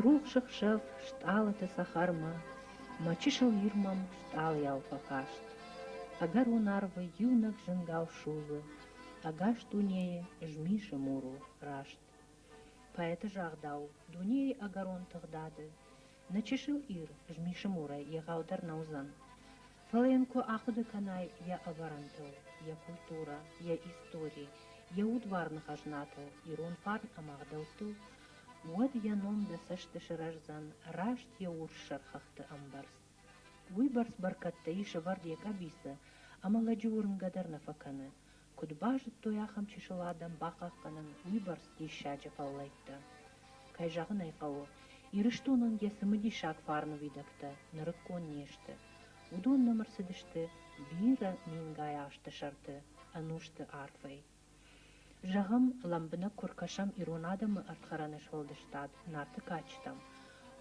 Мӕйрухс ӕхсӕв стъалыты цӕхӕрмӕ Мӕ чысыл Ир мӕм стъалыйау фӕкаст. Ӕгӕрон арвы иунӕг зынгау судзы, Ӕгас дунейы змисы мур у раст. Поэты загъдау, дунейы ӕгӕрон тыгъдады Нӕ чысыл Ир змисы мурӕй егъаудӕр нӕ уыдзӕн. Фӕлӕ йын куы ахъуыды кӕнай йӕ ӕвӕрӕнтыл, йӕ культурӕ, йӕ истори, йӕ удварны хӕзнатыл, ирон фарн ӕмӕ ӕгъдӕуттыл, уӕд йӕ ном дӕ цӕсты сырӕздзӕн раст йӕ урссӕр хӕхты ӕмбӕрц. Уыйбӕрц бӕркӕдтӕ ис ӕвӕрд йӕ къӕбицы, ӕмӕ лӕджы уырнгӕ дӕр нӕ фӕкӕны, куыд базыдтой ахӕм чысыл адӕм бахъахъхъӕнын уыйбӕрц диссаджы фӕллӕйттӕ. Кӕй зӕгъын ӕй хъӕуы, Ирыстонӕн йӕ цымыдисаг фарны уидӕгтӕ нырыккон не сты. Уыдон нӕм ӕрцыдысты бирӕ мингай азты сӕрты, ӕнусты арфӕй. Зӕгъӕм, лӕмбынӕг куы ркӕсӕм ирон адӕмы ӕрдхӕрӕны сфӕлдыстад Нарты кадджытӕм,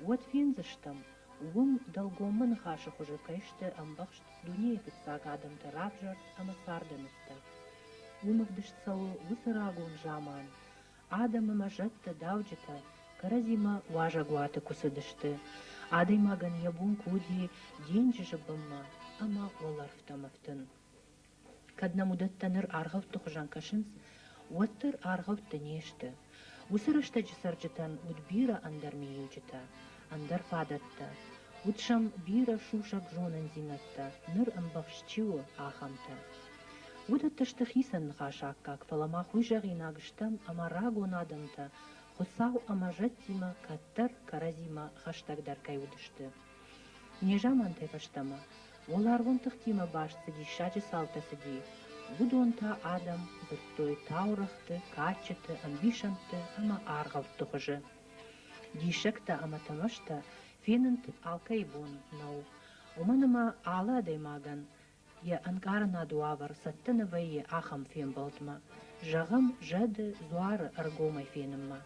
уӕд фендзыстӕм, уым дӕлгоммӕ ныхасы хуызы кӕй сты ӕмбӕхст дунейы фыццаг адӕмты равзӕрд ӕмӕ царды нывтӕ. Уым ӕвдыст цӕуы уыцы рагон заман, адӕм ӕмӕ зӕдтӕ, дауджытӕ кӕрӕдзимӕ уазӕгуаты куы цыдысты, адӕймагӕн йӕ бон куы уыди денджызы бынмӕ ӕмӕ уӕлӕрвтӕм ӕфтын. Кӕд нӕм уыдӕттӕ ныр аргъӕутты хуызӕн кӕсынц, уӕддӕр аргъӕуттӕ не сты. Уыцы рӕстӕджы цӕрджытӕн уыд бирӕ ӕндӕр миниуджытӕ, ӕндӕр фадӕттӕ. Уыд сӕм бирӕ сусӕг зонындзинӕдтӕ, ныр ӕмбӕхст чи у, ахӕмтӕ. Уыдӕттӕ сты хицӕн ныхасы аккаг, фӕлӕ мах уый зӕгъинаг стӕм, ӕмӕ рагон адӕмтӕ Хуыцау ӕмӕ зӕдтимӕ кӕддӕр кӕрӕдзимӕ хӕстӕгдӕр кӕй уыдысты. Незамантӕй фӕстӕмӕ уӕларвон тыхтимӕ баст цы диссаджы цаутӕ цыди, уыдон та адӕм дзырдтой таурӕгъты, кадджыты, ӕмбисӕндты ӕмӕ аргъӕутты хуызы. Диссӕгтӕ ӕмӕ тӕмӕстӕ фенын алкӕйы бон нӕу, уымӕн ӕмӕ алы адӕймагӕн йӕ ӕнкъарынады уавӕр цӕттӕ нӕ вӕййы ахӕм фембӕлдмӕ, зӕгъӕм, зӕды дзуары ӕргомӕй фенынмӕ.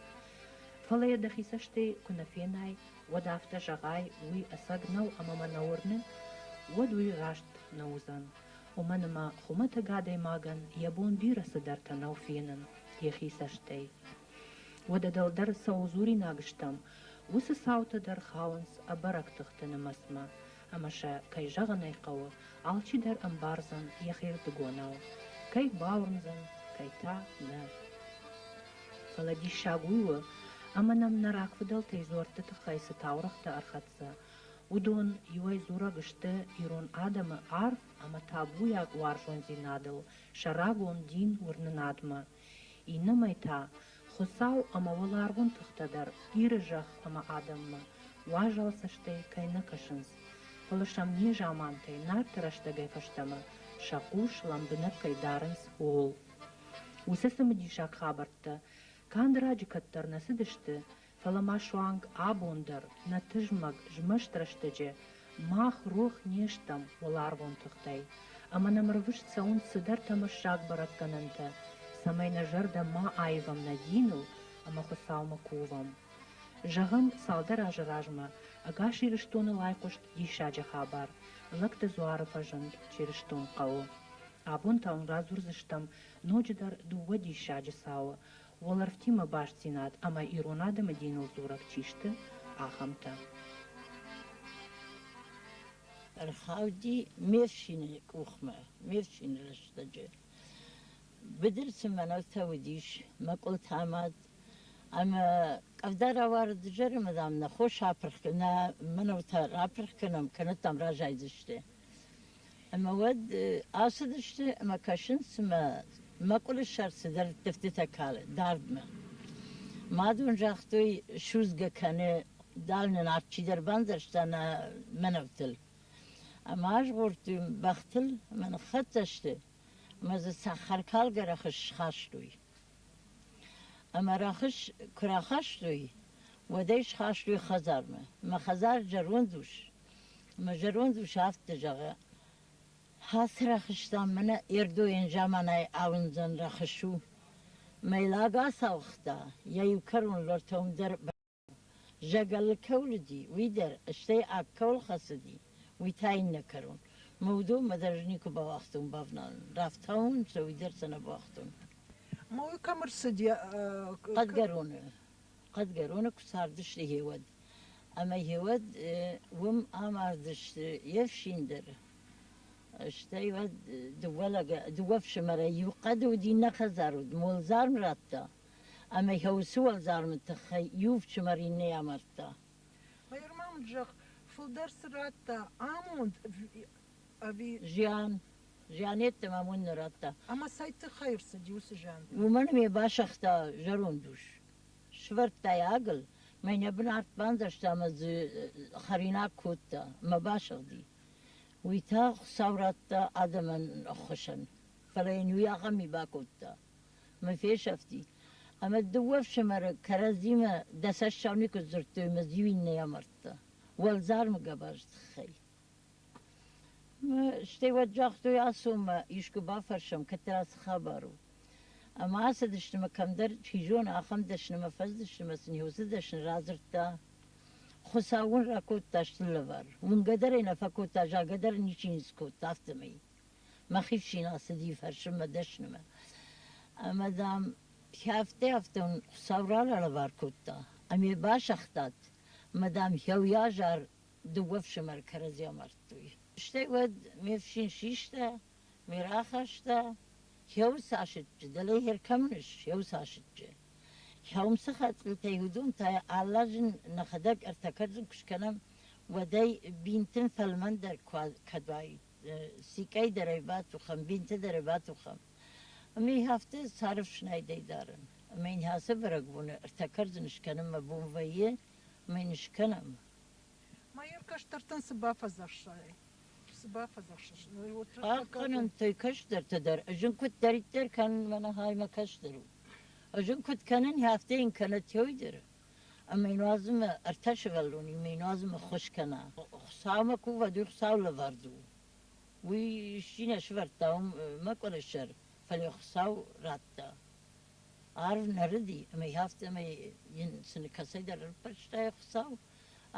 Фӕлӕ йӕ дӕхи цӕстӕй куы нӕ фенай, уӕд афтӕ зӕгъай, уый ӕцӕг нӕу ӕмӕ мӕ нӕ уырны, уӕд уый раст нӕ уыдзӕн, уымӕн ӕмӕ хуымӕтӕг адӕймагӕн йӕ бон бирӕ цыдӕртӕ нӕу фенын йӕхи цӕстӕй. Уӕдӕ дӕлдӕр цӕуыл дзуринаг стӕм, уыцы цаутӕ дӕр хауынц ӕбӕрӕг тыхты нымӕцмӕ, ӕмӕ сӕ, кӕй зӕгъын ӕй хъӕуы, алчидӕр ӕмбардзӕн йӕхирдыгонау, кӕй бауырндзӕн, кӕй та нӕ. Фӕлӕ диссаг уый у, ӕмӕ нӕм нӕ рагфыдӕлтӕй дзуӕртты тыххӕй цы таурӕгътӕ ӕрхӕццӕ, уыдон иуӕй дзурӕг сты ирон адӕмы арф ӕмӕ табуйаг уарзондзинадыл, сӕ рагон дин уырнынадмӕ, иннӕмӕй та Хуыцау ӕмӕ уӕларвон тыхтӕ дӕр Иры зӕхх ӕмӕ адӕммӕ уазал цӕстӕй кӕй нӕ кӕсынц, фӕлӕ сӕм незамантӕй Нарты рӕстӕгӕй фӕстӕмӕ сӕ хъус лӕмбынӕг кӕй дарынц, ууыл. Уыцы цымыдисаг хабӕрттӕ канд раджы кӕддӕр нӕ цыдысты, фӕлӕ ма суанг абон дӕр нӕ тызмӕг, змӕст рӕстӕджы мах рох не стӕм уӕларвон тыхтӕй, ӕмӕ нӕм ӕрвыст цӕуынц цыдӕр тӕмӕссаг бӕрӕггӕнӕнтӕ, цӕмӕй нӕ зӕрдӕ ма аивӕм нӕ диныл ӕмӕ Хуыцаумӕ кувӕм. Зӕгъӕм, цалдӕр азы размӕ ӕгас Ирыстоныл айхъуыст диссаджы хабар, Лӕгты дзуары фӕзынд Чырыстонхъӕуы. Абон та уын радзурдзыстӕм ноджыдӕр дыууӕ диссаджы цауы, уӕлӕрвтимӕ бастдзинад ӕмӕ ирон адӕмы диныл дзурӕг чи сты, ахӕмтӕ. Ӕрхауди ме фсины къухмӕ, ме фсины рӕстӕджы. Быдыр цы мӕнӕутӕ уыдис, мӕкъуылтӕ амад, ӕмӕ къӕвда рауарыд изӕры, дам, нӕ хос апырх, нӕ мӕнӕутӕ рапырх кӕнӕм, кӕнӕ дам разайдзысты. Ӕмӕ уӕд ацыдысты ӕмӕ кӕсынц, цымӕ мӕкъуылы сӕр цыдӕр тыфтытӕ калы дардмӕ. Мадон загътой, судзгӕ кӕны, дал нын арт чидӕр бандзӕрста нӕ мӕнӕвтыл. Ӕмӕ азгъордтой бӕхтыл ӕмӕ ныххӕццӕ сты ӕмӕ дзы цӕхӕркалгӕ рӕхыс схастой. Ӕмӕ рӕхыс куы рахастой, уӕд ӕй схастой хӕдзармӕ. Мӕ хӕдзар зӕронд ус Мӕ зӕронд ус афтӕ зӕгъы: Ацы рӕхыс, дам, мӕнӕ Ердойӕн заманайы ауындзӕн рӕхыс у. Мӕ лӕг ацауыгъта, йӕ иу кӕрон лӕртӕ уым дӕр зӕгӕлы кӕуыл уыди, уый дӕр, стӕй аг кӕуыл хӕцыди, уый та иннӕ кӕрон. Мӕ уыдонмӕ дӕр ӕз никуы бауагътон бавналын. Рафтауын сӕ, уый дӕр сӕ нӕ бауагътон. Ӕмӕ уый кӕм ӕрцыди? Хъӕдгӕроны. Хъӕдгӕроны куы цардысты, гъе уӕд. Ӕмӕ гъеуӕд уым амардысты йе фсин дӕр. Стӕй уӕд дыууӕ лӕг, дыууӕ фсымӕрӕй иу хъӕды уыд, иннӕ хӕдзар уыд, молдзарм радта. Ӕмӕ йӕ уыцы уӕлдзармы тыххӕй иу фсымӕр иннӕйы амардта. Гъер-ма мын зӕгъ, фылдӕр цы радта, амонд ӕви... Зиан. Зиан йеддӕмӕ амонд нӕ радта. Ӕмӕ цӕй тыххӕй ӕрцыди уыцы зиан? Уымӕн ме басагъта зӕронд ус. Сывӕрдта йӕ агыл, мӕ йын йӕ бын арт бандзӕрста ӕмӕ дзы хӕринаг кодта ӕмӕ басыгъди. Уый та Хуыцау радта адӕмӕн ӕххуысӕн, фӕлӕ йын уый ахӕм ми бакодта. Мӕ фесӕфти. Ӕмӕ дыууӕ фсымӕры кӕрӕдзимӕ дӕ цӕссау никуы сдзырдтой ӕмӕ дзы иу иннӕйы амардта. Уӕлдзармы гӕбазы тыххӕй. Стӕй уӕд загътой, ацу-ма, искуы бафӕрсӕм, кӕддӕра цы хабар у. Ӕмӕ ацыдысты мӕ кӕмдӕр, чи зоны, ахӕм дӕснымӕ фӕзындысты мӕ сын уыцы дӕсны радзырдта, Хуыцау уын ракодта стыр лӕвар. Уынгӕ дӕр ӕй нӕ фӕкодта, зӕгъгӕ дӕр ничи ницы кодта, афтӕмӕй. Мӕхи фсин ацыди фӕрсынмӕ дӕснымӕ. Ӕмӕ, дам, афтӕ-афтӕ уын Хуыцау ралӕвар кодта, ӕмӕ йӕ басагътат, ӕмӕ, дам, хӕуйазар дыууӕ фсымӕр кӕрӕдзи амардтой. Стӕй уӕд ме фсин систа, ме рахаста, хӕуы сасыччы, дӕлӕ хер кӕм ис, хӕуы сасыччы. Хӕуым цы хӕцъилтӕй, уыдон та алы аз нӕхӕдӕг ӕртӕ кӕрдзын куы скӕнӕм, уӕд ӕй бинтын фӕлмӕндӕр кӕд уаид. Сикъӕй дӕр ӕй батухӕм, бинты дӕр ӕй батухӕм. Ӕмӕ йын афтӕ царыфснайдӕй дарын. Ӕмӕ йын ацы бӕрӕгбоны ӕртӕ кӕрдзын скӕнын мӕ бон вӕййы, ӕмӕ йын скӕнӕм. Майор кӕстӕртӕн цы бафӕдзӕхсай? Цы бафӕдзӕхсыс? Хъахъхъӕнӕнтӕй кӕстӕртӕ дӕр. Ӕз ын куыддӕриддӕр кӕнын, мӕнӕ хай мӕ кӕстӕр у. Ӕз ын куыд кӕнын, афтӕ йын кӕнӕд той дӕр. Ӕмӕ йын уадзынмӕ ӕртӕ сывӕллоны, ӕмӕ йын уадзынмӕ ххуыс кӕна. Хуыцаумӕ кувӕд, уый Хуыцау лӕвӕрд у. Уый исчи нӕ сывӕрдта уым мӕкъуылы сӕр, фӕлӕ Хуыцау радта. Арв нӕрыди, ӕмӕ афтӕмӕй йын цы кӕцӕйдӕр ӕрыппӕрста Хуыцау,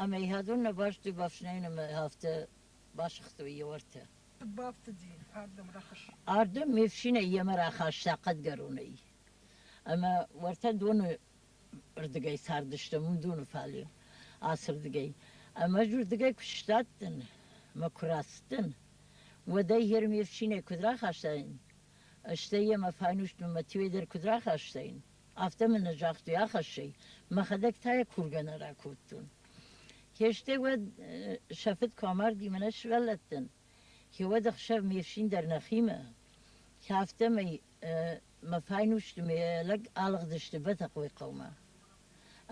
ӕмӕ адон нӕ базыдтой бафснайын ӕмӕ афтӕ басыгътой йӕ уӕртӕ. Куыд бафтыди ардӕм рӕхыс? Ардӕм ме фсинӕй йемӕ рахаста хъӕдгӕронӕй. Ӕмӕ уӕртӕ доны рдыгӕй цардыстӕм, уым доны фале, ацырдыгӕй. Ӕмӕ ӕз уырдыгӕй куы сыстадтӕн ӕмӕ куы рацыдтӕн, уӕд ӕй йе ме фсинӕй куыд рахастаин, стӕй йӕ мӕ файнустмӕ мӕ тиуӕй дӕр куыд рахастаин, афтӕ мын нӕ загътой, ахӕсс ӕй, мӕхӕдӕг та йӕ кургӕ нӕ ракодтон. Стӕй уӕд сӕ фыд куы амарди мӕнӕ сывӕллӕттӕн, уӕд ӕхсӕв ме фсин дӕр нӕхимӕ, афтӕмӕй мӕ файнусты ме лӕг алыгъдысты Бӕтӕхъойы хъӕумӕ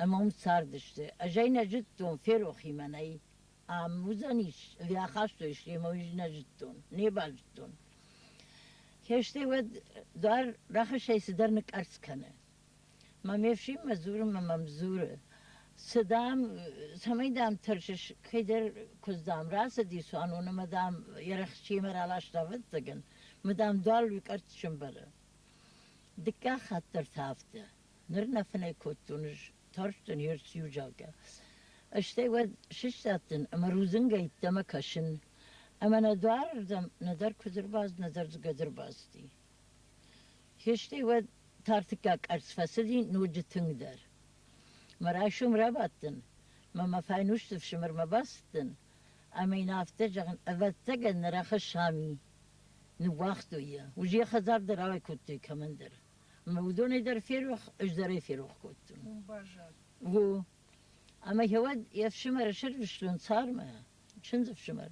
ӕмӕ уым цардысты. Ӕз ӕй нӕ зыдтон, ферох и мӕнӕй. Ам уыдзӕнис ӕви ахастой семӕ, уый нӕ зыдтон, не базыдтон. Стӕй уӕд дуар рӕхысӕй цыдӕр ныкъӕрцц кӕны. Мӕ ме фсинмӕ дзуры мӕ мӕм дзуры, цы, дам, цӕмӕй, дам, тӕрсыс, кӕйдӕр куыдз, дам, рацыди цуанон ӕмӕ, дам, йӕ рӕхджимӕ раласта, ӕвӕццӕгӕн, мӕ, дам, дуар уый къӕрцц сӕмбӕлы. Дыккаг хатт дӕр та афтӕ. Ныр нӕ фынӕй кодтон ӕз, тарстӕн йе рциу, зӕгъгӕ. Стӕй уӕд сыстадтӕн ӕмӕ рудзынгӕй ӕддӕмӕ кӕсын, ӕмӕ нӕ дуарырдӕм нӕдӕр куыдз ӕрбацыд, нӕдӕр гӕды ӕрбацыди. Стӕй уӕд тартыккаг къӕрцц фӕцыди ноджы тынгдӕр. Мӕ райсом рабадтӕн, мӕ мӕ файнусты фсымӕрмӕ бацыдтӕн ӕмӕ йын афтӕ зӕгъын, ӕвӕццӕгӕн нӕ рӕхыс ам и. Ныууагътой йӕ. Уыз йӕ хӕдзар дӕр ауӕй кодтой кӕмӕндӕр. Ӕмӕ уыдонӕй дӕр ферох, ӕз дӕр ӕй ферох кодтон. Уым баззад. О. Ӕмӕ йӕ уӕд йе фсымӕры сӕрвыстон цармӕ, чындзы фсымӕр,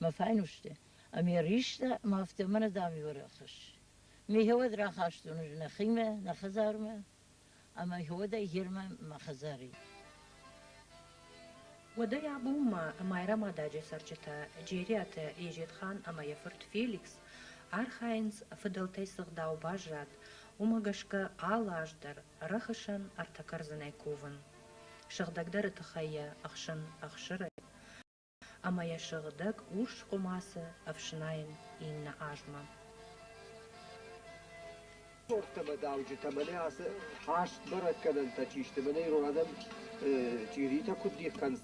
мӕ файнусты. Ӕмӕ йӕ риста, ӕмӕ афтӕ мӕнӕ дам иу рӕхыс. Ме уӕд рахастон ӕз нӕхимӕ, нӕ хӕдзармӕ, ӕмӕ уӕдӕй хирмӕ мӕ хӕдзари. Уӕдӕй абонмӕ Майрӕмададжы цӕрджытӕ Джериаты Езетхан ӕмӕ йӕ фырт Феликс архайынц, фыдӕлтӕй цы гъдау баззад, уымӕ гӕсгӕ алы аз дӕр рӕхысӕн ӕртӕ кӕрдзынӕй кувын. Сыгъдӕгдӕры тыххӕй йӕ ӕхсын ӕхсырӕй ӕмӕ йӕ сыгъдӕг урс хъуымацы ӕфснайын иннӕ азмӕ. Сорттӕ мӕ дауджытӕ мӕнӕ ацы аст бӕрӕггӕнӕнтӕ чи сты, мӕнӕ ирон адӕм чъиритӕ куыд дих кӕнынц,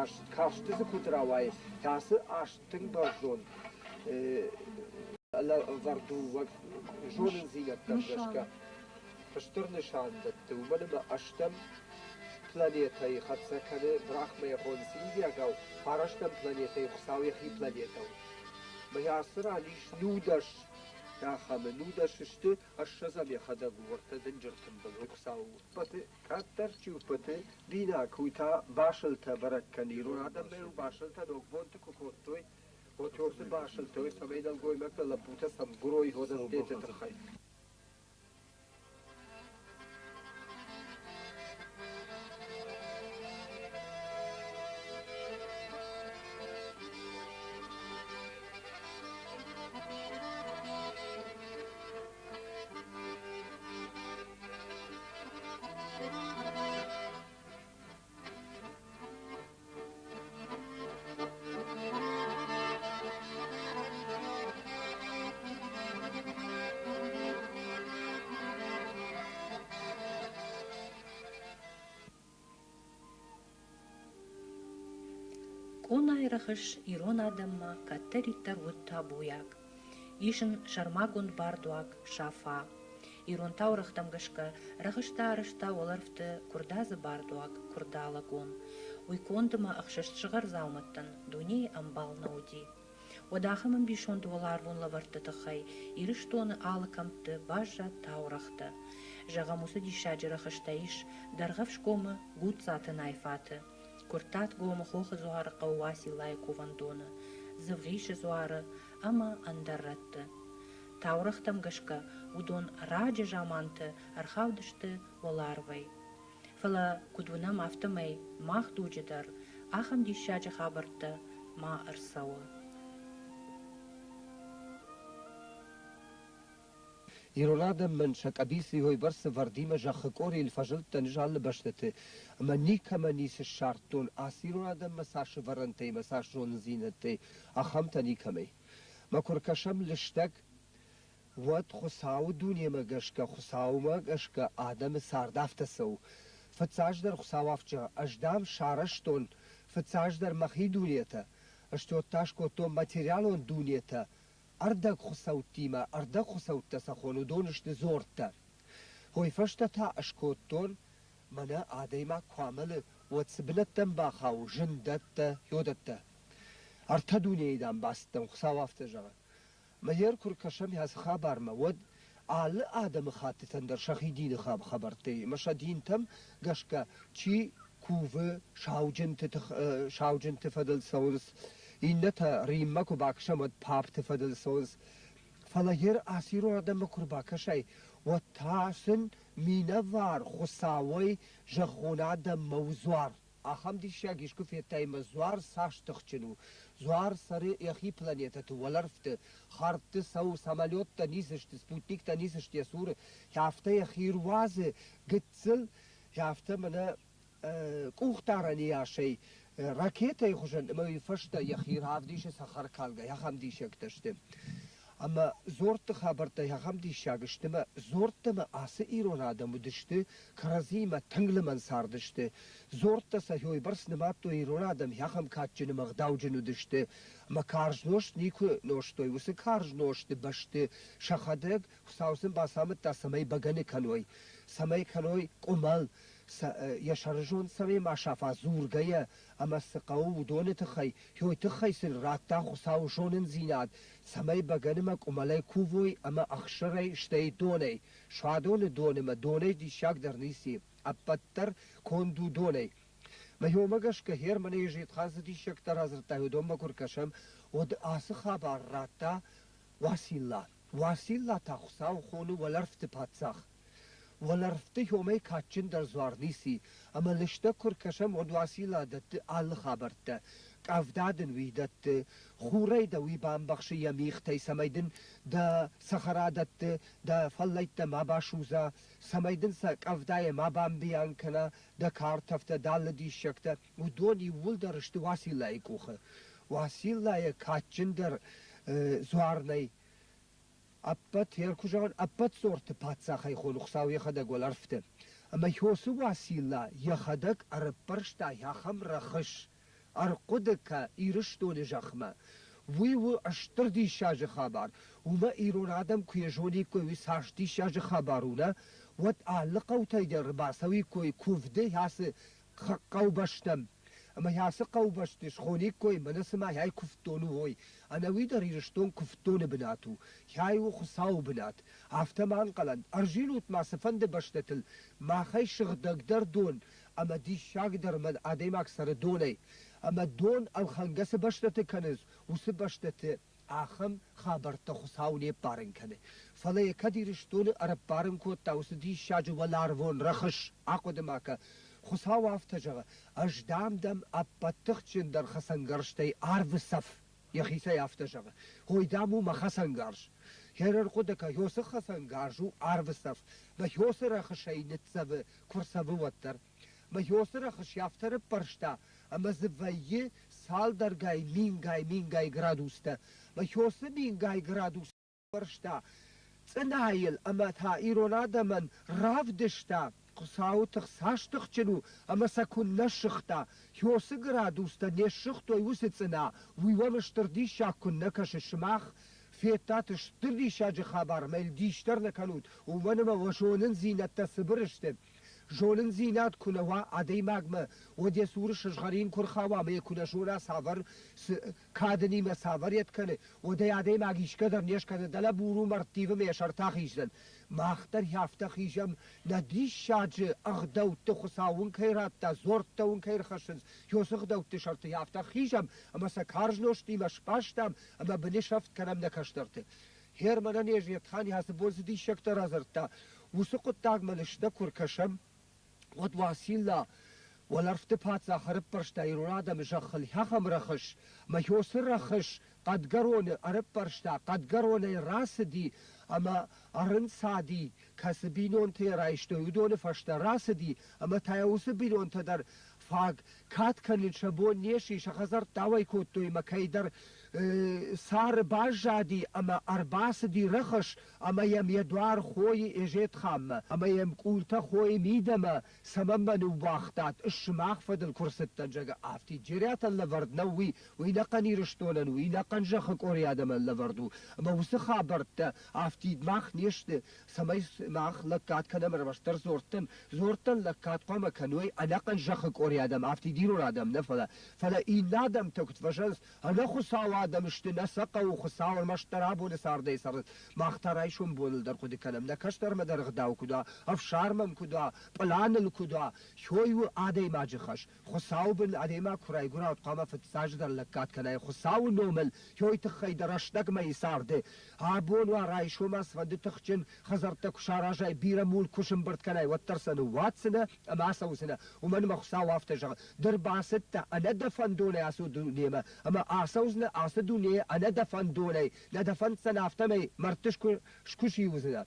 аст касты дзы куыд рауайы, ацы аст тынг бӕрзонд лӕвӕрд у зонындзинӕдтӕм гӕсгӕ. Стыр нысан дӕтты, уымӕн ӕмӕ ӕстӕм планетӕйы хӕццӕ кӕны Брахмӕйы хонынц индиагау, фарӕстӕм планетӕйы Хуыцау йӕхи планетӕ у. Мӕ ацы ран ис 19 ахӕмы, 19 сты, ӕссӕдзӕм йӕхӕдӕг у уӕртӕ дынджыр тымбыл Хуыцауы ӕппӕты къаддӕр чи у, ӕппӕты бинаг, уый та басылтӕ бӕрӕг кӕны. Ирон адӕммӕ-иу басылтӕ ногбонты куы кодтой, Отёрты басылтӕ, цӕмӕй нӕлгоймӕгтӕ лӕппутӕ сӕм гуырой ходӕттеты тыххӕй. Къонайы рӕхыс ирон адӕммӕ кӕддӕриддӕр уыд табуйаг. Ис ын сӕрмагонд бардуаг Сафа. Ирон таурӕгътӕм гӕсгӕ рӕхыстӕ арӕзта уӕлӕрвты куырдадзы бардуаг Куырдалӕгон. Уый кондмӕ ӕхсӕст сыгъӕрдзаумӕттӕн дунейы ӕмбал нӕ уыди. Уӕд ахӕм ӕмбисонд уӕларвон лӕвӕртты тыххӕй Ирыстоны алы кӕмтты баззад таурӕгътӕ. Зӕгъӕм, уыцы диссаджы рӕхыстӕ ис Дӕргъӕвсгомы Гуццаты найфаты, Куырттатгомы Хохы дзуары хъӕу Уациллайы кувӕндоны, Дзывгъисы дзуары ӕмӕ ӕндӕр рӕтты. Таурӕгътӕм гӕсгӕ уыдон раджы заманты ӕрхаудысты уӕларвӕй. Фӕлӕ, куыд уынӕм, афтӕмӕй мах дуджы дӕр ахӕм диссаджы хабӕрттӕ ма ӕрцӕуы. Ирон адӕмӕн сӕ къӕбицы уыйбӕрц ӕвӕрдимӕ зӕххы къорийыл фӕзылдтӕн ӕз алы бӕстӕты ӕмӕ никӕмӕ ницы ссардтон, ацы ирон адӕммӕ цас ӕвӕрӕнтӕй ӕмӕ цас зонындзинӕдтӕй, ахӕмтӕ никӕмӕй. Мӕ куы ркӕсӕм лыстӕг, уӕд Хуыцауы дунемӕ гӕсгӕ, Хуыцаумӕ гӕсгӕ адӕмы цард афтӕ цӕуы. Фыццаджыдӕр Хуыцау афтӕ, ӕз, дам, сарӕзтон фыццаджыдӕр мӕхи дунетӕ, стӕй та скодтон материалон дунетӕ, ӕрдӕгхуыцӕуттимӕ, ӕрдӕгхуыцӕуттӕ сӕ хоны, уыдон сты дзорттӕ. Уый фӕстӕ та скодтон, мӕнӕ адӕймаг куы амӕлы, уӕд цы бынӕттӕм бахауы, зындӕттӕ, йодӕттӕ. Ӕртӕ дунейы, дам, бацыдтӕн, Хуыцау афтӕ зӕгъы. Мӕ йе ркуы ркӕсӕм ацы хабармӕ, уӕд алы адӕмыхӕттытӕн дӕр сӕхи дины хабӕрттӕ ӕмӕ сӕ динтӕм гӕсгӕ чи кувы, сауджынты фӕдыл цӕуынц, иннӕтӕ Риммӕ куы бакӕсӕм, уӕд папты фӕдыл цӕуынц. Фӕлӕ йер ацы ирон адӕммӕ куы рбакӕсай, уӕд та сын минӕвар Хуыцауӕй зӕххон адӕммӕ у дзуар. Ахӕм диссаг искуы федтай ӕмӕ дзуар цас тыхджын у. Дзуар цӕры йӕхи планетӕты уӕлӕрвты, хӕрдты цӕуы, самолеттӕ ницы сты, спутниктӕ ницы сты йӕ цуры. Афтӕ йӕхи руадзы гыццыл, афтӕ мӕнӕ къухдарӕны асӕй ракетӕйы хуызӕн ӕмӕ уый фӕстӕ йӕхи равдисы цӕхӕркалгӕ, ахӕм диссӕгтӕ сты. Ӕмӕ дзордты хабӕрттӕ ахӕм диссаг сты ӕмӕ дзордтӕ ӕмӕ ацы ирон адӕм уыдысты кӕрӕдзиимӕ тынг лымӕн цардысты. Дзордтӕ сӕ уыйбӕрц нымадтой ирон адӕм ахӕм кадджын ӕмӕ ӕгъдауджын уыдысты ӕмӕ карз нозт никуы нозтой. Уыцы карз нозты бӕсты сӕхӕдӕг Хуыцау сын бацамыдта, цӕмӕй бӕгӕны кӕной, цӕмӕй кӕной къуымӕл, йӕ сӕрызонд цӕмӕй ма сафа дзургӕйӕ ӕмӕ цы хъӕуы, уыдоны тыххӕй, уый тыххӕй сын радта Хуыцауы зонындзинад, цӕмӕй бӕгӕнымӕ къуымӕлӕй кувой ӕмӕ ӕхсырӕй, стӕй донӕй. Суадоны донымӕ донӕй диссагдӕр ницы и, ӕппӕт дӕр конд у донӕй. Мӕ уымӕ гӕсгӕ Германы Езетхан цы диссӕгтӕ радзырдта, уыдонмӕ куы ркӕсӕм, уӕд ацы хабар радта Уацилла. Уацилла та Хуыцау хоны уӕлӕрвты паддзах. Уӕлӕрвты уымӕй кадджындӕр дзуар ницы и, ӕмӕ лыстӕг куы ркӕсӕм, уӕд Уацилла дӕтты алы хабӕрттӕ. Къӕвда дын уый дӕтты, хурӕй дӕ уый бамбӕхсы йӕ мигътӕй, цӕмӕй дын дӕ цӕхӕрадӕтты дӕ фӕллӕйттӕ ма басудза, цӕмӕй дын сӕ къӕвдайӕ ма бамбийӕн кӕна, дӕ картӕфтӕ, дӕ алы диссӕгтӕ, уыдон иууылдӕр сты Уациллайы къухы. Уациллайы кадджындӕр дзуар нӕй. Ӕппӕт, куы зӕгъын, ӕппӕт сорты паддзахӕй хоны Хуыцау йӕхӕдӕг уӕлӕрвты. Ӕмӕ Хёсы Уацилла йӕхӕдӕг ӕрӕппӕрста ахӕм рӕхыс, ӕрхъуыды кӕ Ирыстоны зӕхмӕ. Уый у стыр диссаджы хабар. Уымӕ ирон адӕм куы йӕ зониккой, уый цас диссаджы хабар у, нӕ? Уӕд алы хъӕутӕй дӕр бацӕуиккой куывды ацы. хъӕубӕстӕм. Ӕмӕ ацы хъӕубӕсты схониккой, мӕнӕ цыма ай куывддон у, ой. Ӕнӕуи дӕр Ирыстон куывддоны бынат у, ай у Хуыцауы бынат. Афтӕ ма ӕнхъӕлӕн, ӕрзилут ма цыфӕнды бӕстӕтыл, махӕй сыгъдӕгдӕр дон ӕмӕ диссагдӕр мӕн адӕймаг цӕры донӕй. Ӕмӕ дон ӕлхӕнгӕ цы бӕстӕты кӕнынц, уыцы бӕстӕты ахӕм хабӕрттӕ Хуыцау не ппарын кӕны. Фӕлӕ йӕ кӕд Ирыстоны ӕрӕппарын кодта уыцы диссаджы уӕларвон рӕхыс, ахъуыды ма кӕ, Хуыцау афтӕ зӕгъы, ӕз дам дӕм ӕппӕт тыхджындӕр хӕцӕнгӕрзтӕй арвы цӕф. Йӕхицӕй афтӕ зӕгъы, ой, дам, у мӕ хӕцӕнгарз. Херӕрхъуыды кӕ, Йосы хӕцӕнгарз у арвы цӕф, мӕ Йосы рӕхысӕй ныццӕвы, куы рцӕвы, уӕддӕр. Мӕ Йосы рӕхыс афтӕ рыппӕрста, ӕмӕ дзы вӕййы цалдӕргай мингай-мингай градустӕ. Мӕ Йосы мингай градус ӕппӕрста цъынайыл ӕмӕ та ирон адӕмӕн равдыста, Хуыцауы тых цас тыхджын у ӕмӕ сӕ куыннӕ ссыгъта, Хёсы градустӕ не ссыгътой уыцы цъына, уый уӕм стыр диссаг куыннӕ кӕсы сымах федтат стыр диссаджы хабар ӕмӕ йыл дис дӕр нӕ кӕнут, уымӕн ӕмӕ уӕ зонындзинӕдтӕ цыбыр сты. Зонындзинад куы нӕ уа адӕймагмӕ, уӕд йӕ цуры сызгъӕрин куы рхауа ӕмӕ йӕ куы нӕ зона цавӕр кадынимӕ цавӕр йед кӕны, уӕд ӕй адӕймаг исгӕ дӕр не скӕны, дӕлӕ бур у мӕрдтивы ме сӕртӕ хиздзӕн. Мах дӕр афтӕ хизӕм, нӕ диссаджы ӕгъдӕутты Хуыцау уын кӕй радта, дзуӕрттӕ уын кӕй ӕрхӕссынц, уыцы ӕгъдӕутты сӕрты афтӕ хизӕм, ӕмӕ сӕ карз нозтимӕ сбастам ӕмӕ бынысӕфт кӕнӕм нӕ кӕстӕрты. Германӕн йе Зетхан ацы бон цы диссӕгтӕ радзырдта, уыцы хъуыддагмӕ лыстӕг куы ркӕсӕм, уӕд Уацилла уӕлӕрвты паддзах ӕрӕппӕрста ирон адӕмы зӕххыл ахӕм рӕхыс, мӕ уыцы рӕхыс хъӕдгӕроны ӕрӕппӕрста, хъӕдгӕронӕй рацыди ӕмӕ ӕрынцади, кӕцы бинонтӕ йӕ райстой, уыдоны фӕстӕ рацыди, ӕмӕ та йӕ уыцы бинонтӕ дӕр фаг кад кӕнын сӕ бон не сси, сӕ хӕдзӕрттӕ ауӕй кодтой ӕмӕ кӕйдӕр цары баззади ӕмӕ ӕрбацыди рӕхыс ӕмӕ йӕм йӕ дуар хойы Эзетханмӕ ӕмӕ йӕм къултӕ хойы мидӕмӕ, цӕмӕн мӕ ныууагътат, сымах фӕдыл куы рцыдтӕн, зӕгъы, афтид Джериатӕн лӕвӕрд нӕу уый, уый нӕхъӕн Ирыстонӕн, уый нӕхъӕн зӕххы къори адӕмӕн лӕвӕрд у. Ӕмӕ уыцы хабӕрттӕ афтид мах не сты, цӕмӕй мах лӕггад кӕнӕм ӕрмӕстдӕр дзордтӕн. Дзордтӕн лӕггад хъуамӕ кӕной ӕнӕхъӕн зӕххы къори адӕм, афтид ирон адӕм нӕ, фӕлӕ. Фӕлӕ иннӕ адӕмтӕ куыд фӕзӕгъынц, ӕнӕхуыцау адӕм сты, нӕ сӕ хъӕуы Хуыцау ӕрмӕстдӕр абоны цардӕй цӕрынц. Мах та райсом боныл дӕр хъуыды кӕнӕм, нӕ кӕстӕрмӕ дӕр ӕгъдау куыд уа, ӕфсармӕн куыд уа, пъланыл куыд уа. Хой у адӕймаджы хӕс. Хуыцауы бын адӕймаг куы райгуыра, уӕд хъуамӕ фыццаджыдӕр лӕггад кӕнай Хуыцауы номыл, хой тыххӕй дӕ рӕстӕгмӕйы царды. Абон уа, райсом цыфӕнды тыхджын хӕдзӕрттӕ куы саразай, бирӕ мулк куы сӕмбырд кӕнай, уӕддӕр сӕ ныууадздзынӕ ӕмӕ ацӕудзынӕ. Уымӕн ӕмӕ Хуыцау афтӕ зӕгъы, ды рбацыдтӕ ӕнӕ дӕ фӕндонӕй ацы дунемӕ, ӕмӕ ацӕудзынӕ ацы дунейӕ ӕнӕ дӕ фӕндонӕй, нӕ дӕ фӕнддзӕн афтӕмӕй мӕрдты скуыси уыдзынӕ.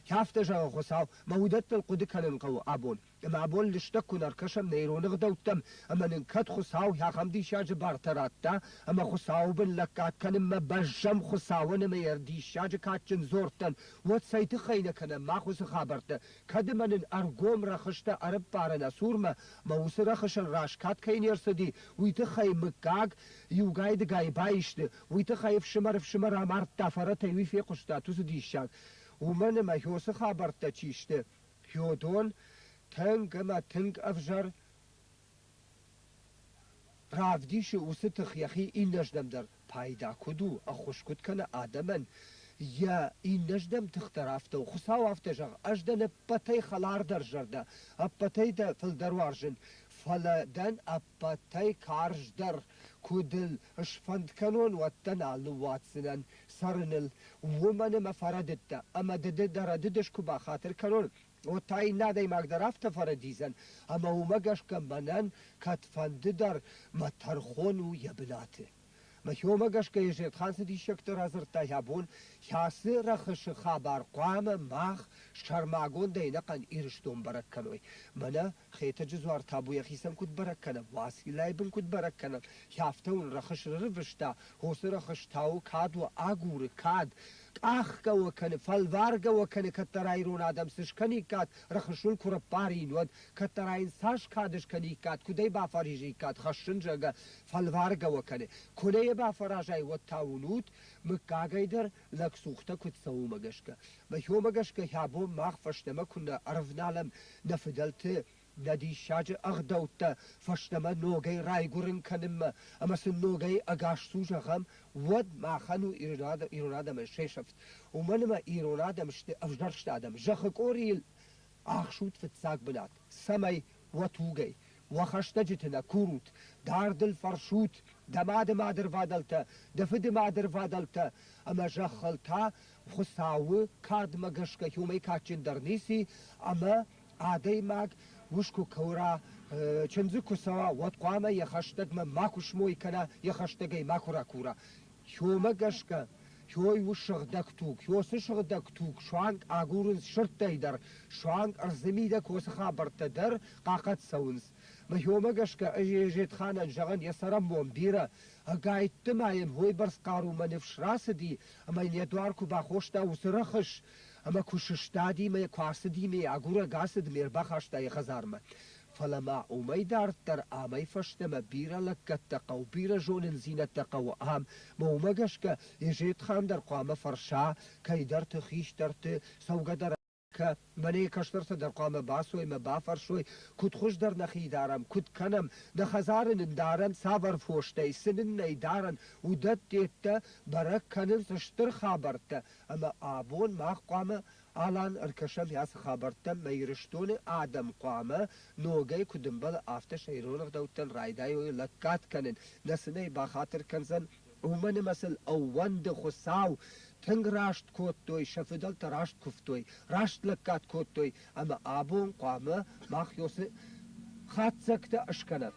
Афтӕ зӕгъы Хуыцау, мӕ уыдӕттыл хъуыды кӕнын хъӕуы абон. Ӕмӕ абон лыстӕг куы нӕ ркӕсӕм нӕ ирон ӕгъдӕуттӕм, ӕмӕ нын кӕд Хуыцау ахӕм диссаджы бартӕ радта, ӕмӕ Хуыцауы бын лӕггад кӕнынмӕ бӕззӕм Хуыцауӕн ӕмӕ йӕ диссаджы кадджын дзордтӕн, уӕд цӕй тыххӕй нӕ кӕнӕм мах уыцы хабӕрттӕ, кӕд ӕмӕ нын ӕргом рӕхыстӕ ӕрӕппары нӕ цурмӕ, мӕ уыцы рӕхысӕн раст кад кӕй не рцыди, уый тыххӕй мыггаг иугай-дыгай баисты, уый тыххӕй ӕфсымӕр ӕфсымӕр амардта фӕрӕтӕй, уый фехъуыстат уыцы диссаг. Уымӕн ӕмӕ уыцы хабӕрттӕ чи сты, уыдон тынг ӕмӕ тынг ӕвзӕр равдисы уыцы тых йӕхи иннӕрдӕм дӕр пайда куыд у, ӕххуыс куыд кӕны адӕмӕн, йӕ иннӕрдӕм тых дӕр афтӕ у. Хуыцау афтӕ зӕгъы, ӕз дӕн ӕппӕтӕй хӕлардӕр зӕрдӕ, ӕппӕтӕй дӕ фылдӕр уарзын, фӕлӕ дӕн ӕппӕтӕй карздӕр. Куы дыл сфӕнд кӕнон, уӕд дӕ нал ныууадздзынӕн цӕрыныл, уымӕн ӕмӕ фӕрӕдыдтӕ, ӕмӕ ды дӕ рӕдыдыс куы бахатыр кӕнон, уӕд та иннӕ адӕймаг дӕр афтӕ фӕрӕдидзӕн, ӕмӕ уымӕ гӕсгӕ мӕнӕн кӕдфӕнды дӕр мӕ тӕрхон у йӕ бынаты. Мӕхиомӕ гӕсгӕ Езетхан цы диссӕгтӕ радзырдта йӕ бон, кӕцы рӕхысы хабар хъуамӕ мах сӕрмагондӕй ӕнӕхъӕн Ирыстон бӕрӕг кӕной. Мӕнӕ Хетӕджы дзуар табу йӕхицӕн куыд бӕрӕг кӕнӕм, Уациллайы бын куыд бӕрӕг кӕнӕм, афтӕ уын рӕхыс рывыста, хосы рӕхыс тауы кад уӕ агуры, кад, къахгӕ уӕ кӕны, фӕлваргӕ уӕ кӕны, кӕддӕра ирон адӕм цы скӕниккат, рӕхыс уын куы раппарин, уӕд, кӕддӕра йын цас кад скӕниккат, куыд ӕй бафӕризиккат, хӕссын, зӕгъгӕ, фӕлваргӕ уӕ кӕны. Куы нӕ йӕ бафӕразай, уӕд та уынут, мыггагӕй дӕр лӕгцухтӕ куыд цӕуы, уымӕ гӕсгӕ. Мӕхиомӕ гӕсгӕ абон мах фӕстӕмӕ куы нӕ ӕрывналӕм нӕ фыдӕлты Нӕ диссаджы ӕгъдӕуттӕ фӕстӕмӕ ногӕй райгуырын кӕнынмӕ ӕмӕ сын ногӕй ӕгас цу зӕгъӕм, уӕд махӕн у ирон адӕмӕн се сӕфт. Уымӕн ӕмӕ ирон адӕм сты ӕвзӕрст адӕм. Зӕххы къорийыл ахсут фыццаг бынат, цӕмӕй уӕ тугӕй, уӕ хӕстӕджыты нӕ курут, дардыл фӕрсут дӕ мады мадырвадӕлтӕ, дӕ фыды мадырвадӕлтӕ, ӕмӕ зӕххыл та Хуыцауы кадмӕ гӕсгӕ уымӕй кадджындӕр ницы ӕмӕ адӕймаг ус куы кура, чындзы куы цӕуа, уӕд хъуамӕ йӕ хӕстӕгмӕ макуы смой кӕна, йӕ хӕстӕгӕй макуы ракура. Уымӕ гӕсгӕ Хёй у сыгъдӕг туг. Хёсы сыгъдӕг туг суанг агурынц сырдтӕй дӕр, суанг ӕрдзы мидӕг хосы хабӕрттӕ дӕр хъахъхъӕд цӕуынц. Мӕ хёмӕ гӕсгӕ ӕз Езетханӕн зӕгъын йӕ цӕрӕнбон бирӕ, ӕгайтты ма йын уыйбӕрц хъарумӕ ныфс рацыди, ӕмӕ йын йӕ дуар куы бахоста уыцы рӕхыс, ӕмӕ куы сыстади мӕ куы ацыди ме агурӕг ацыд ме рбахаста йӕ хӕдзармӕ. Фӕлӕ ма уымӕй дарддӕр амӕй фӕстӕмӕ бирӕ лӕггӕдтӕ хъӕуы, бирӕ зонындзинӕдтӕ хъӕуы ам, мӕ уымӕ гӕсгӕ Езетхан дӕр хъуамӕ фӕрса кӕйдӕрты хистӕрты, цӕугӕ дӕр мӕнӕ кӕстӕртӕ дӕр хъуамӕ бацой мӕ бафӕрсой, куыд хуыздӕр нӕхи дарӕм, куыд кӕнӕм, нӕ хӕдзары нын дарӕн цавӕр фостӕй, цы нын нӕй дарӕн, уыдӕттӕ бӕрӕг кӕнынц стыр хабӕрттӕ, ӕмӕ абон мах хъуамӕ Алан ӕркӕсӕм ацы хабӕрттӕм мӕ Ирыстоны адӕм хъуамӕ ногӕй куыд ӕмбӕлы, афтӕ сӕ ирон ӕгъдӕуттӕн райдайой лӕггад кӕнын, нӕ сын ӕй бахатыр кӕндзӕн, уымӕн ӕмӕ сыл ӕууӕнды Хуыцау. Тынг раст кодтой, сӕ фыдӕлтӕ раст куывтой, раст лӕггад кодтой, ӕмӕ абон хъуамӕ мах уыцы хатдзӕгтӕ скӕнӕм.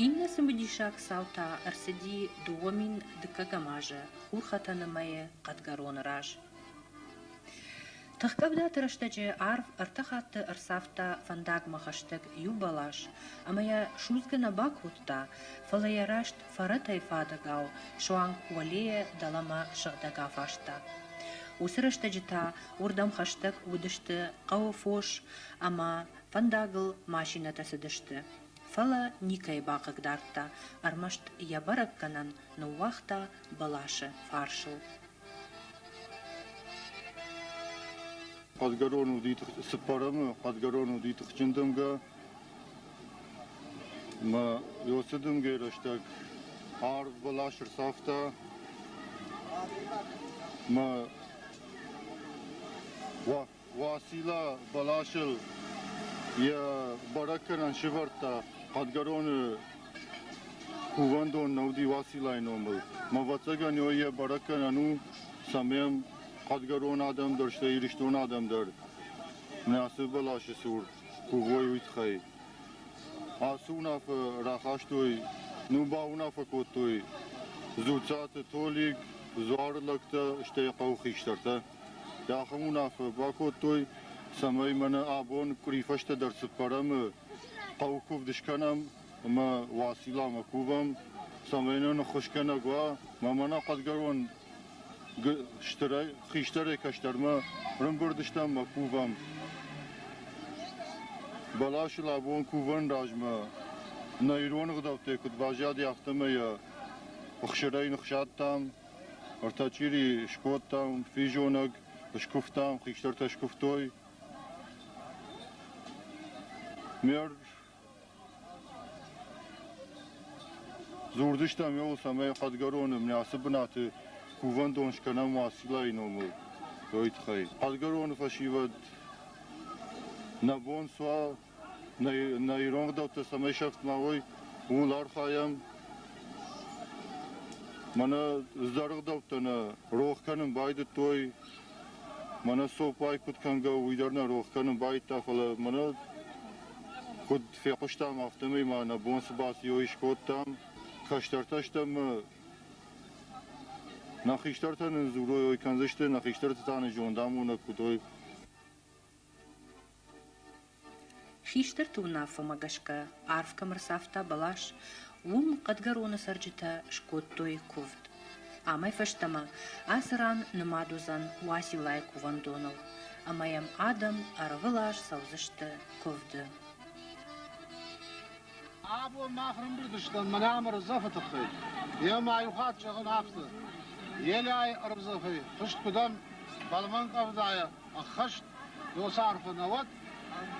Иннӕ цымыдисаг цау та ӕрцыди 2002 азы Хурхӕтӕны мӕйы Хъӕдгӕроны раз. Тыхкъӕвдаты рӕстӕджы арв ӕртӕ хатты ӕрцавта фӕндагмӕ хӕстӕг иу бӕлас ӕмӕ йӕ судзгӕ нӕ бакодта, фӕлӕ йӕ раст фӕрӕтӕй фадӕгау суанг уӕлейӕ дӕлӕмӕ сыгъдӕг афаста. Уыцы рӕстӕджы та уырдӕм хӕстӕг уыдысты хъӕуы фос ӕмӕ фӕндагыл машинӕтӕ цыдысты, фӕлӕ никӕй бахъыгдардта, ӕрмӕст йӕ бӕрӕггӕнӕн ныууагъта бӕласы фарсыл. Хъӕдгӕрон уыди цыппӕрӕмы, хъӕдгӕрон уыди тыхджын дымгӕ. Мӕ уыцы дымгӕйы рӕстӕг арв бӕлас ӕрцавта. Мӕ Уацилла бӕласыл йӕ бӕрӕггӕнӕн сывӕрдта Хъӕдгӕроны кувӕндон нӕ уыди Уациллайы номыл. Мӕ ӕвӕццӕгӕн йӕ бӕрӕггӕнӕн у, цӕмӕй Хъӕдгӕрон адӕм дӕр, стӕй Ирыстоны адӕм дӕр нӕ ацы бӕласы цур кувой, уый тыххӕй. Ацы уынаффӕ рахастой, ну бауынаффӕ кодтой Дзуццаты Толик, дзуары лӕгтӕ, стӕй хъӕуы хистӕртӕ. Ахӕм уынаффӕ бакодтой, цӕмӕй мӕнӕ абон къуыри фӕстӕдӕр цыппӕрӕмы хъӕуы куывд скӕнӕм ӕмӕ Уацилламӕ кувӕм, цӕмӕй нын ӕххуысгӕнӕг уа. Мӕ мӕнӕ Хъӕдгӕрон стырӕй, хистӕрӕй кӕстӕрмӕ рымбырд стӕм ӕмӕ кувӕм. Бӕласыл абон кувӕн размӕ нӕ ирон ӕгъдӕуттӕй куыд баззади, афтӕмӕй йӕ ӕхсырӕй ныхсадтам. Ӕртӕ чъири скодтам, физонӕг скуывтам, хистӕртӕ скуывтой. Ме дзурдзыстӕм ууыл, цӕмӕй Хъӕдгӕроны мӕ ацы бынаты кувӕндон скӕнӕм Уациллайы номыл, уый тыххӕй. Хъӕдгӕроны фӕсивӕд нӕ бон суа, нӕ ирон ӕгъдӕуттӕ цӕмӕй сӕфт ма уой, ууыл архайӕм. Мӕнӕ ӕгъдӕуттӕ нӕ рох кӕнын байдыдтой. Мӕнӕ цоппай куыд кӕнгӕ, уый дӕр нӕ рох кӕнын байдыдта, фӕлӕ мӕнӕ куыд фехъуыстам, афтӕмӕй ма нӕ бон цы баци, уый скодтам. Кӕстӕртӕ стӕм нӕ хистӕртӕ нын дзурой, уый кӕндзысты, нӕ хистӕртӕ та нын зондамонӕг куыд уой. Хистӕрты уынаффӕмӕ гӕсгӕ арв кӕм ӕрцавта бӕлас, уым Хъӕдгӕроны цӕрджытӕ скодтой куывд. Амӕй фӕстӕмӕ ацы ран нымад уыдзӕн Уациллайы кувӕндоныл, ӕмӕ йӕм адӕм ӕрвылаз цӕудзысты куывды. Абон мах ӕрӕмбырд стӕм мӕнӕ ам ӕрмдзӕфы тыххӕй. Йемӕ иу хатт зӕгъын афтӕ: Елиайы ӕрмдзӕфӕй хызт куы дӕн, фӕлмӕн къӕвдайӕ ӕххӕст. Ёсарфы нӕ уӕд,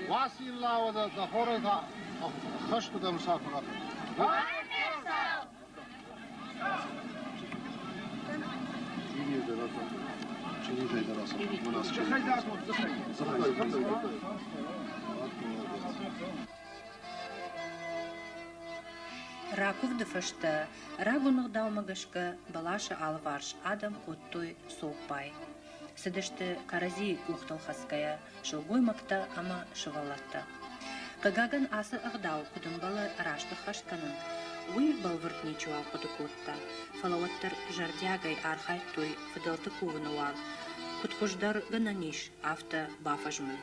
Уацилла уӕдӕ дӕ хорӕй та ӕххӕст уыд ӕмӕ сарфы ракӕн. Ракуывды фӕстӕ рагон ӕгъдаумӕ гӕсгӕ бӕласы алыварс адӕм кодтой цоппай. Цыдысты кӕрӕдзийы къухтыл хӕцгӕйӕ сылгоймӕгтӕ ӕмӕ сывӕллӕттӕ. Хъыгагӕн, ацы ӕгъдау куыд ӕмбӕлы раст ӕххӕст кӕнын, уый бӕлвырд ничиуал хъуыды кодта, фӕлӕ уӕддӕр зӕрдиагӕй архайдтой фыдӕлты кувыны уаг, куыд хуыздӕр гӕнӕн ис, афтӕ бафӕзмын.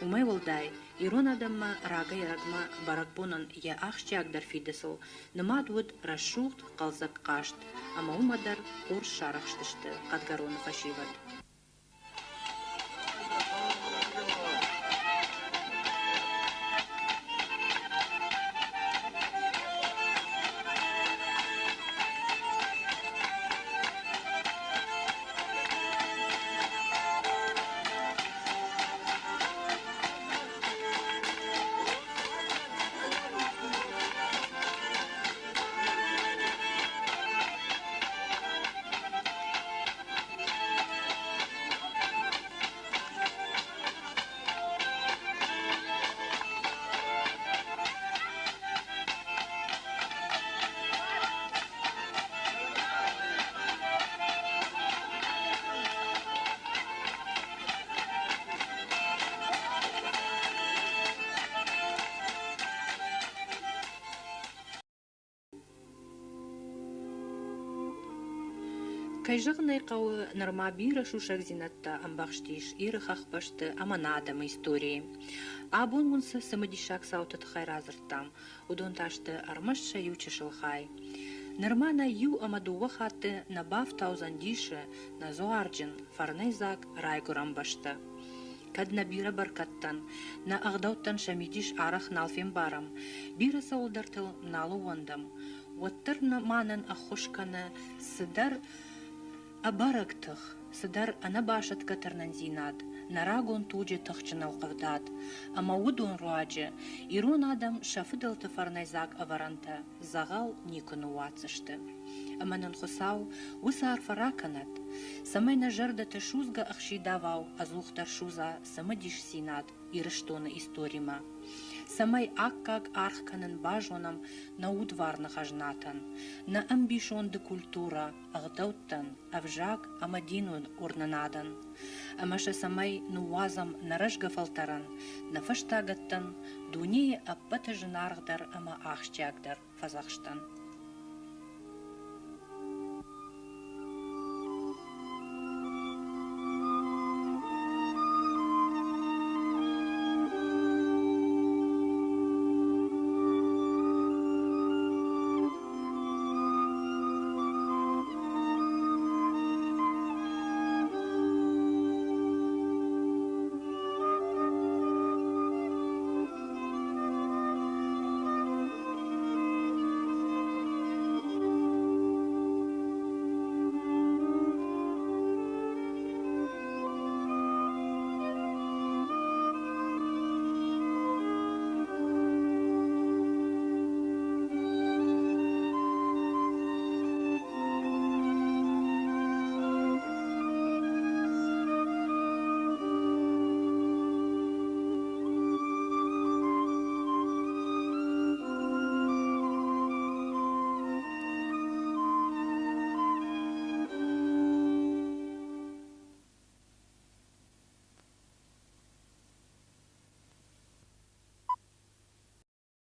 Уымӕй уӕлдай, ирон адӕммӕ рагӕй-ӕрӕгмӕ бӕрӕгбонӕн йӕ ахсджиагдӕр фидыцыл нымад уыд рӕсугъд хъӕлдзӕг хъазт, ӕмӕ уымӕ дӕр хорз сарӕхстысты Хъӕдгӕроны фӕсивӕд. Кӕй зӕгъын ӕй хъӕуы, нырма бирӕ сусӕгдзинӕдтӕ ӕмбӕхст ис Иры хӕхбӕсты ӕмӕ нӕ адӕмы историйы. Абон уын цы цымыдисаг цауты тыххӕй радзырдтам, уыдон та сты ӕрмӕст сӕ иу чысыл хай. Нырма нӕ иу ӕмӕ дыууӕ хатты нӕ бафтаудзӕн дисы нӕ дзуарджын, фӕрнӕйдзаг райгуырӕн бӕстӕ. Кӕд нӕ бирӕ бӕркӕдтӕн, нӕ ӕгъдӕуттӕн сӕ мидис арӕх нал фембарӕм, бирӕ цӕуылдӕртыл нал ӕууӕндӕм, уӕддӕр ма нын ӕххуыс кӕны цыдӕр ӕбӕрӕг тых, цыдӕр ӕнӕбасӕтгӕ тырнындзинад, нӕ рагон туджы тыхджын ӕлхъывдад, ӕмӕ уыдон руаджы ирон адӕм сӕ фыдӕлты фӕрнӕйдзаг ӕвӕрӕнтӕ дзӕгъӕл никуы ныууадздзысты. Ӕмӕ нын Хуыцау уыцы арфӕ ракӕнӕд, цӕмӕй нӕ зӕрдӕты судзгӕ ӕхсидавау ӕдзухдӕр судза цымыдисдзинад Ирыстоны историмӕ, цӕмӕй аккаг аргъ кӕнын базонӕм нӕ удварны хӕзнатӕн, нӕ ӕмбисонды культурӕ, ӕгъдӕуттӕн, ӕвзаг ӕмӕ динон уырнынадӕн, ӕмӕ сӕ цӕмӕй ныууадзӕм нӕ рӕзгӕ фӕлтӕрӕн, нӕ фӕстагӕттӕн дунейы ӕппӕты зынаргъдӕр ӕмӕ ахсджиагдӕр фӕдзӕхстӕн.